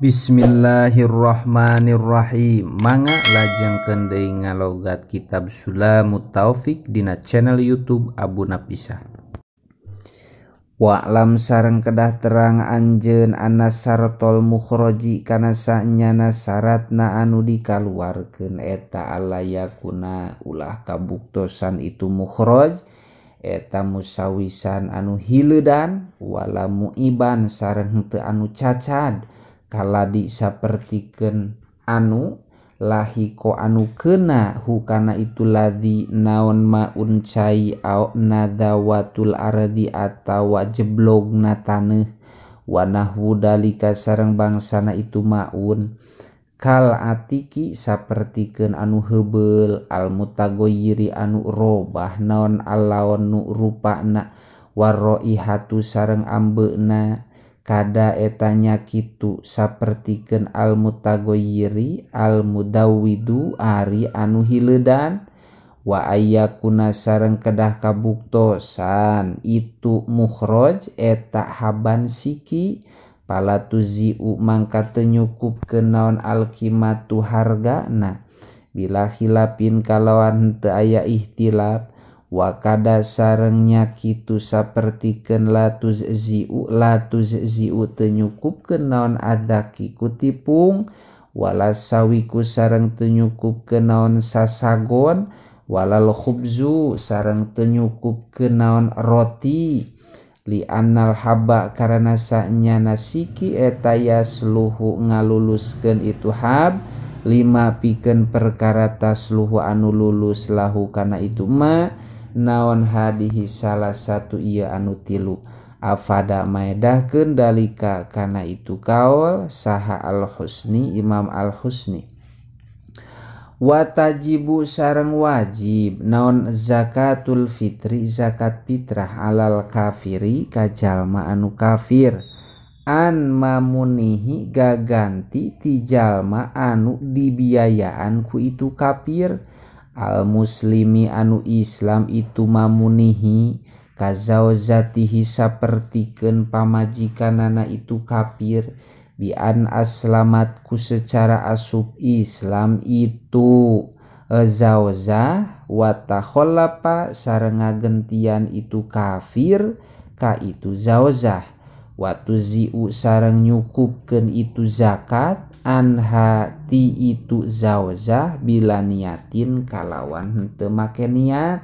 Bismillahirrahmanirrahim. Mangga lajengkeun deui ngalogat kitab Sulamut Taufik dina channel YouTube Abu Napisah. Wa'lam sareng kedah terang anjeun anna syartol mukhroji kana sanyana syaratna anu dikaluarkeun eta alayakuna ulah kabuktosan itu mukhroj eta musawisan anu hileudan wala muiban sareng henteu anu cacad kaladi sapertikeun anu lahiko anu kena hukana itu ladzi naon maun cai au nadawatul ardi atawa jeblogna taneuh wanahwu dalika sareng bangsana itu maun kal atiki sapertikeun anu heubeul al mutagoyiri anu robah naon alaon nu rupana warroihatu sareng ambeuna kada etanya kitu sapertikeun al mutagoyiri al mudawidu ari anu hileudan wa ayyakuna sareng kedah kabuktosan itu mukhroj eta haban siki palatuziu mangka teu nyukupkeun naon alqimatu hargana bila khilafin kalawan teu aya ihtilaf wa kada sarengnya kitu sapertikeun latuzziu teu nyukupkeun naon adzaki kutipung wala sawiku sareng teu nyukupkeun naon sasagon walal khubzu sareng teu nyukupkeun naon roti li annal haba karana sanyana siki eta yasluhu ngaluluskeun itu hab lima pikeun perkara tasluhu anu lulus lahu kana itu ma naon hadihi salah satu ieu anu tilu afada maedahkeun dalika kana itu kaol saha al-husni Imam al-Husni wa tajibu sareng wajib naon zakatul fitri zakat fitrah alal kafiri ka jalma anu kafir an mamunihi gaganti ti jalma anu dibiayaan ku itu kafir al muslimi anu Islam itu mamunihi kazauzatihi sapertikeun pamajikanana itu kafir bi an aslamat ku secara asup Islam itu zauzah wa takhallafa sareng ngagentian itu kafir ka itu zauzah wa tuziu sareng nyukupkeun itu zakat anha ti itu zauzah bila niatin kalawan henteu make niat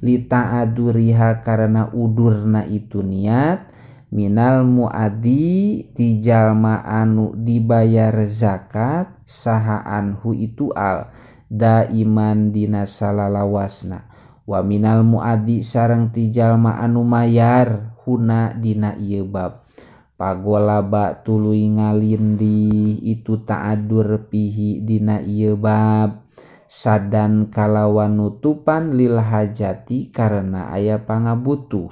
li ta'aduriha karena udurna itu niat minal muadi ti jalma anu dibayar zakat saha anhu itu al daiman dina salalawasna wa minal muadi sareng ti jalma anu mayar huna dina ieu bab pagolaba tuluy ngalindih itu ta'adur pihi dina ieu bab sadan kalawan nutupan lil hajati karena aya pangabutuh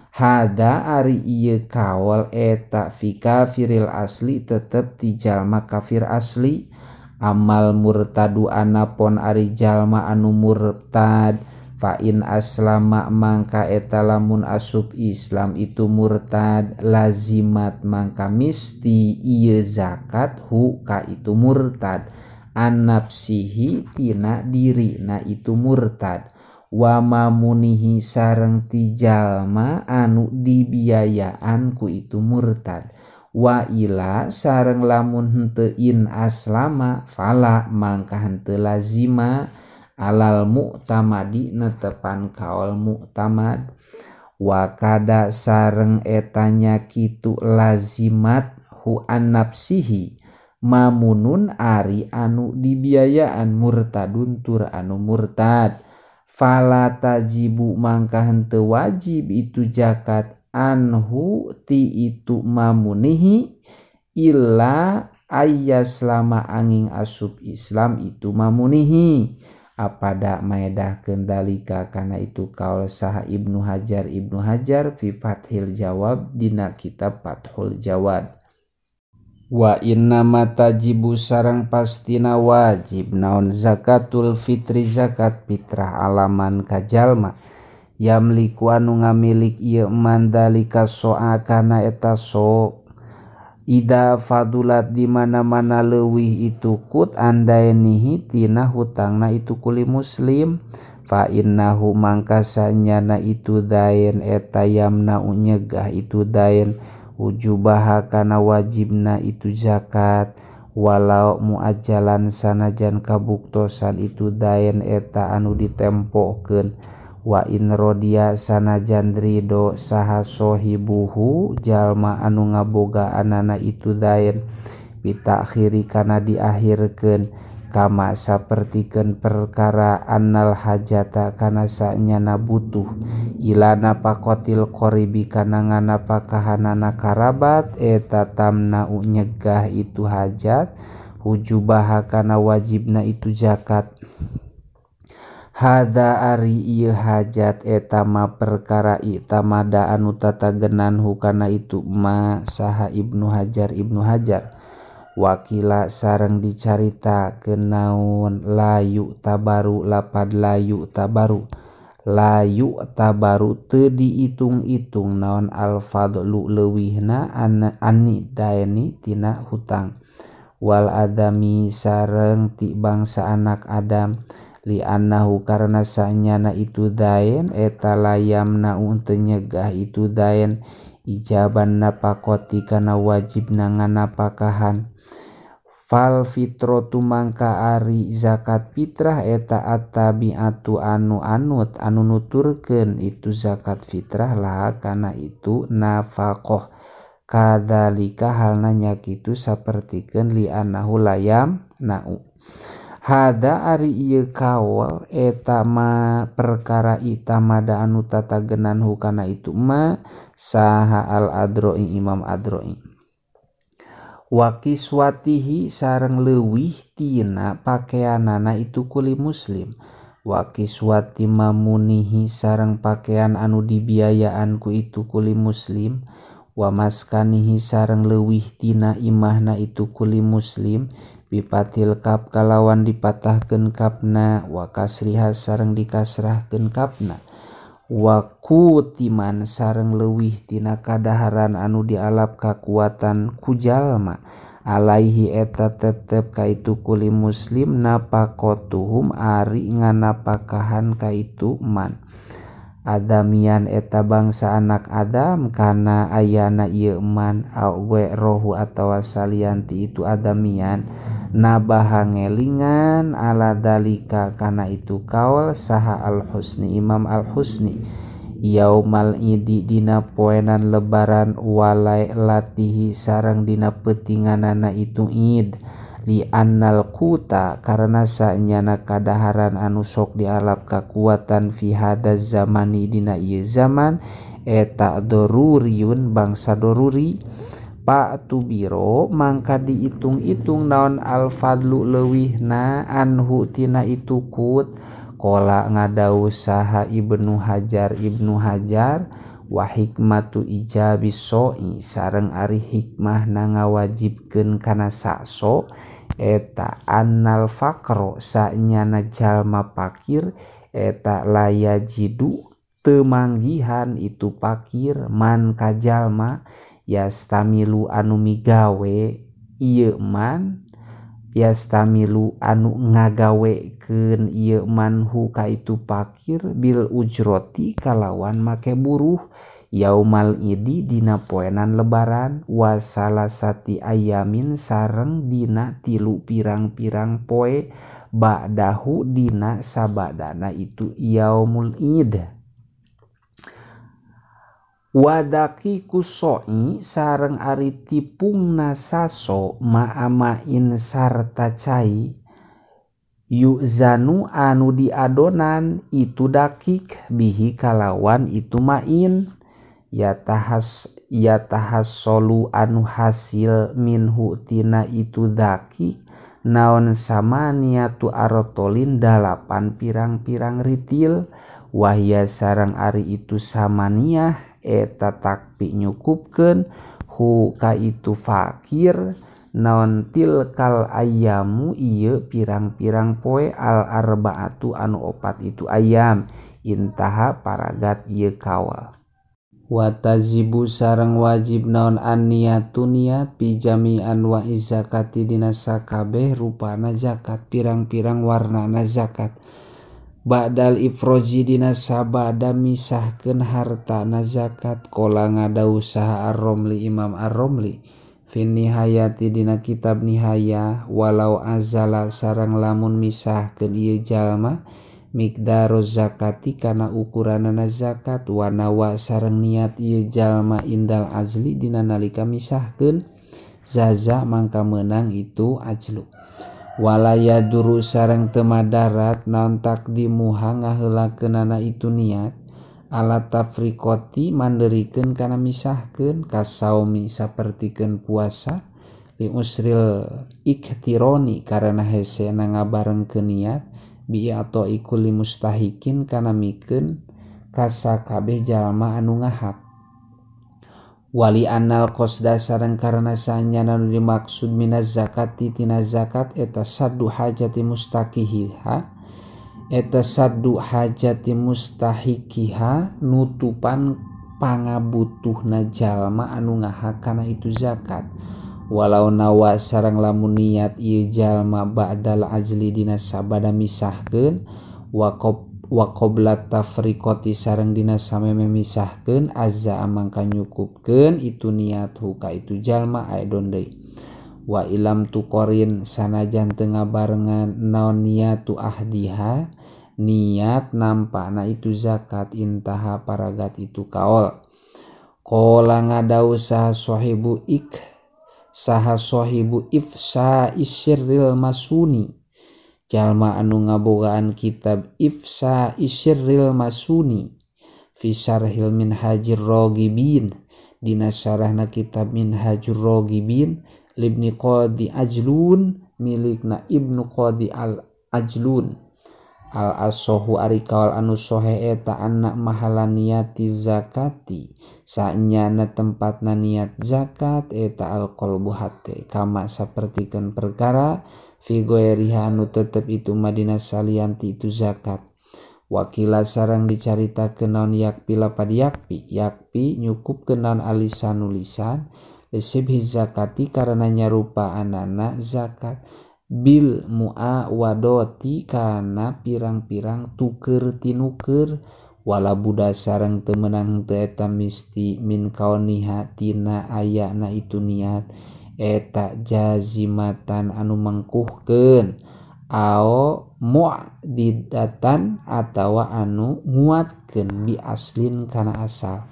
hada ari ieu kaol eta fi kafiril asli tetep ti jalma kafir asli amal murtadu anapon ari jalma anu murtad fa in aslama mangka eta lamun asup Islam itu murtad lazimat mangka misti ieu zakat hu ka itu murtad an nafsihi tina dirina itu murtad wa mamunihi sareng ti jalma anu dibiayaan ku itu murtad wa ila sareng lamun henteu in aslama fala mangka henteu lazima alal mu'tamadi netepan kaol mu'tamad wa kada sareng etanya kitu lazimat hu an nafsihi mamunun ari anu dibiayaan murtadun tur anu murtad fala tajibu mangka henteu wajib itu zakat anhu ti itu mamunihi illa ayyaslama angin asup Islam itu mamunihi apada maedahkeun dalika kana itu kaul saha Ibnu Hajar fi Fathil Jawab dina kitab Fathul Jawad wa inna ma tajibu sareng pastina wajib naon zakatul fitri zakat fitrah alaman ka jalma yamliku anu ngamilik ieu man dalika soa kana eta so Ida fadulat di mana-mana leuwih itu kut andainihi tina hutangna itu kuli muslim fa innahu mangka sanyana itu dain eta yamna nyegah itu dain ujubaha kana wajibna itu zakat walau muajjalan sanajan kabuktosan itu dain eta anu ditempokeun wa in rodia sanajan ridho saha sohibuhu jalma anu ngabogaanana itu dain bitakhiri kana diakhirkeun kama sapertikeun perkara annal hajata kana sanyana butuh ila nafaqatil qaribi kana nganapakahanana karabat eta tamna nyegah itu hajat hujubaha kana wajibna itu zakat. Hada ari ieu hajat eta ma perkara itamada anu tatagenan hukana itu ma saha Ibnu Hajar Ibnu Hajar wakila sareng dicarita kenaun layu tabaru lapad layu tabaru layu tabaru teu diitung-itung naon al fadlu leuwihna ani daeni tina hutang wal adami sareng ti bangsa anak Adam li annahu karena sanyana itu dain eta layamna teu nyegah itu dain ijaban napakoti kana wajibna nganapakahan fal fitratu mangka ari zakat fitrah eta attabi'atu anu anut anu nuturkeun itu zakat fitrah lah kana itu nafaqah kadzalika halna nya kitu sapertikeun li annahu layam na'u. Hada ari ieu kaul eta ma perkara itamada anu tatagenan hukana itu ma saha al adroi Imam Adroi wa kiswatihi sareng leuwih tina pakeanana itu kuli muslim wa kiswati mamunihi sareng pakean anu dibiayaan ku itu kuli muslim wa maskanihi sareng leuwih tina imahna itu kuli muslim bipatil kap kalawan dipatahkeun kapna wa kasriha sareng dikasrahkeun kapna wa kutiman sareng leuwih tina kadaharan anu dialap kakuatan ku jalma alaihi eta tetep ka itu kuli muslim napaqatuhum ari nganapakahan ka itu man adamian eta bangsa anak Adam kana ayana ieu man awe rohu atawa salianti itu adamian nabaha ngelingan ala dalika kana itu kaul saha al-husni Imam al-Husni yaumal idi dina poenan lebaran walai latihi sareng dina peutinganana itu id li annal quta karena sanyana kadaharan anu sok dialap kakuatan fi hadaz zamani dina ieu zaman eta doruriyun bangsa doruri pak tubiro mangka diitung-itung naon al fadlu leuwihna anhu tina itu kut kola ngadau saha Ibnu Hajar Ibnu Hajar wa hikmatu ijabi so'i sareng ari hikmahna ngawajibkeun kana sakso eta annal faqro sanyana jalma pakir eta layajidu teu manggihan itu pakir man ka jalma yastamilu anu migawe ieu man yastamilu anu ngagawekeun ieu man hu ka itu pakir bil ujroti kalawan make buruh yaumal idi dina poenan lebaran wasalasati ayamin sareng dina tilu pirang-pirang poe ba'dahu dina sabadana itu yaumul id wadaki kusoi sareng ari tipungna saso ma'amain sarta cai yuzanu anu diadonan itu dakik bihi kalawan itu main yatahas solu anu hasil minhu tina itu dakik naon sama niatu arotolin 8 pirang-pirang ritil wahya sareng ari itu samaniah eta takpi nyukupkeun hu ka itu fakir naon tilkal ayamu ieu pirang-pirang poe al arbaatu anu opat itu ayam intaha paragat ieu kawal. Wa tajibu sareng wajib naon an-niyatu niat fi jami anwa'i zakati dina sakabeh rupana zakat pirang-pirang warnana zakat. Ba'dal ifroji dina sabada misahkeun hartana zakat qala ngadau saha Ar-Romli Imam Ar-Romli fi nihayati dina kitab nihayah walau azala sareng lamun misahkeun ieu jalma miqdaru zakati kana ukuranana zakat wa nawa sareng niat ieu jalma indal azli dina nalika misahkeun zaza mangka meunang itu ajlu. Wala yaduru sareng teu madarat naon takdimuha ngaheulakeunana itu niat ala tafriqati manderikeun kana misahkeun kasaumi sapertikeun puasa li usril iktironi karena hesena ngabarengkeun niat bi atau ikuli mustahikin kana mikeun kasakabeh jalma anu ngahak. Wali anal qasda sareng karena saenyana nu dimaksud minaz zakati tina zakat eta saddu hajati mustaqihiha eta saddu hajati mustahikiha nutupan pangabutuhna jalma anu ngahak kana itu zakat. Walau nawa sareng lamun niat ieu jalma ba'dal ajli dina sabada misahkeun wa qabla tafriqati sareng dina sameme misahkeun azza mangka nyukupkeun itu niat huka itu jalma aedon deui. Wa ilam tuqorin sanajan teu ngabarengan naon niatu ahdiha niat nampakna itu zakat intaha paragat itu kaol. Qala ngadau saha sahibu ik saha sahibu ifsa isyril masuni jalma anu ngabogaan kitab ifsa isyril masuni fi syarhil minhajir ragibin dina syarahna kitab minhajur ragibin libni Qadi Ajlun milikna Ibnu Qadi al Ajlun. Al asohu ari kaul anu sohe eta anak mahala niati zakati saenyana tempatna niat zakat eta al qalbu hate kama sapertikeun perkara fi ghairiha anu tetep itu madina salianti itu zakat. Wakila sareng dicaritakeun naon yakpi lapad yakpi yakpi nyukupkeun naon alisanu lisan lisibhi zakati karena nyarupaanana zakat bil muawadoti kana pirang-pirang tuker tinuker wala buda sareng teu meunang teu eta misti min kauniha tina ayana itu niat eta jazimatan anu mengkuhkeun ao mu'didatan atawa anu nguatkeun bi aslin kana asal.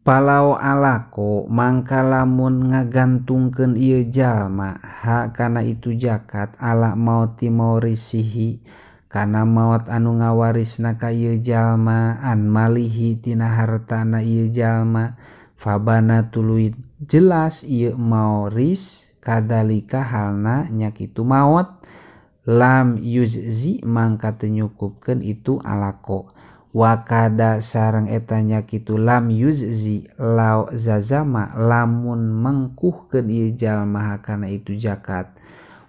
Palau alako mangka lamun ngagantungkeun ieu jalma ha kana itu zakat ala mauti maurisihi kana maot anu ngawarisna ka ieu jalma an malihi tina hartana ieu jalma fabana tuluy jelas ieu mauris kadalika halna nya kitu maot lam yuzzi mangka teu nyukupkeun itu alako. Wakada sareng etanya kitu lam yuzzi lau zazama lamun mengkuhkeun ieu jalma kana itu zakat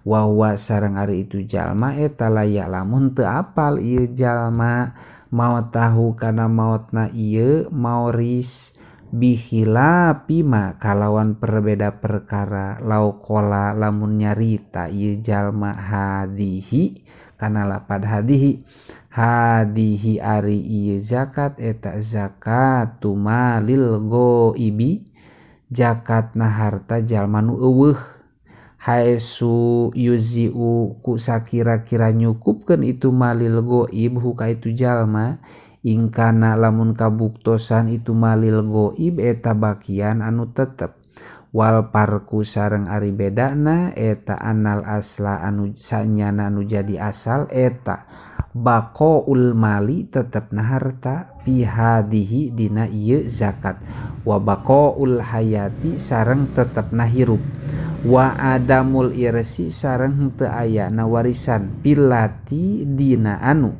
wa huwa sareng ari itu jalma eta layak lamun teu apal ieu jalma maot tahu kana maotna ieu mauris bihila pima kalawan perbeda perkara lau kola lamun nyarita ieu jalma hadihi kana lapad hadihi hadihi ari ieu zakat eta zakatu malil ghaibi zakatna harta jalma nu eueuh haesu yuziu ku sakira-kira nyukupkeun itu malil ghaib huka itu jalma ingkana lamun kabuktosan itu malil ghaib eta bakian anu tetep wal parku sareng ari bedana eta anal asla anu sanyana anu jadi asal eta baqaul mali tetepna harta pihadihi dina ieu zakat wa baqaul hayati sareng tetepna hirup wa adamul irsi sareng henteu ayana warisan pilati dina anu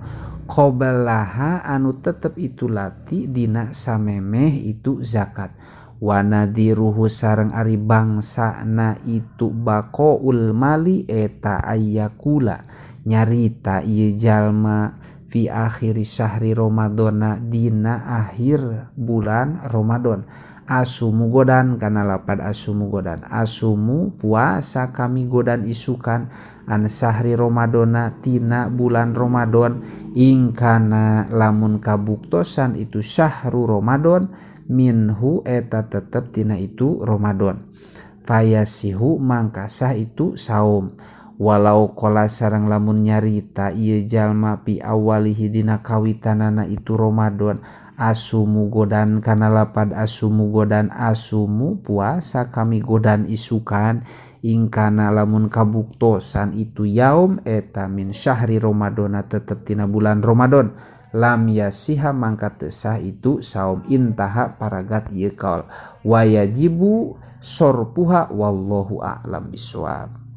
qablaha anu tetep itu lati dina samemeh itu zakat wa nadiruhu sareng ari bangsana itu baqaul mali eta ayakula nyarita ieu jalma fi akhiri syahri Ramadhana dina akhir bulan Ramadan asumu godan kana lapad asumu godan asumu puasa kami godan isukan an sahri Ramadhana tina bulan Ramadan ingkana lamun kabuktosan itu syahru Ramadan minhu eta tetep tina itu Ramadan fayasihu mangkasah itu saum walau kola sareng lamun nyarita ieu jalma pi awalihi dina kawitanana itu Ramadan asumu godan kana lapad asumu godan asumu puasa kami godan isukan ingkana lamun kabuktosan itu yaum eta min syahri Ramadhana tetep tina bulan Ramadan lam yasiha mangka teu sah itu saum intaha paragat ieu kaul wayajibu sorpuha wallahu a'lam bissawab.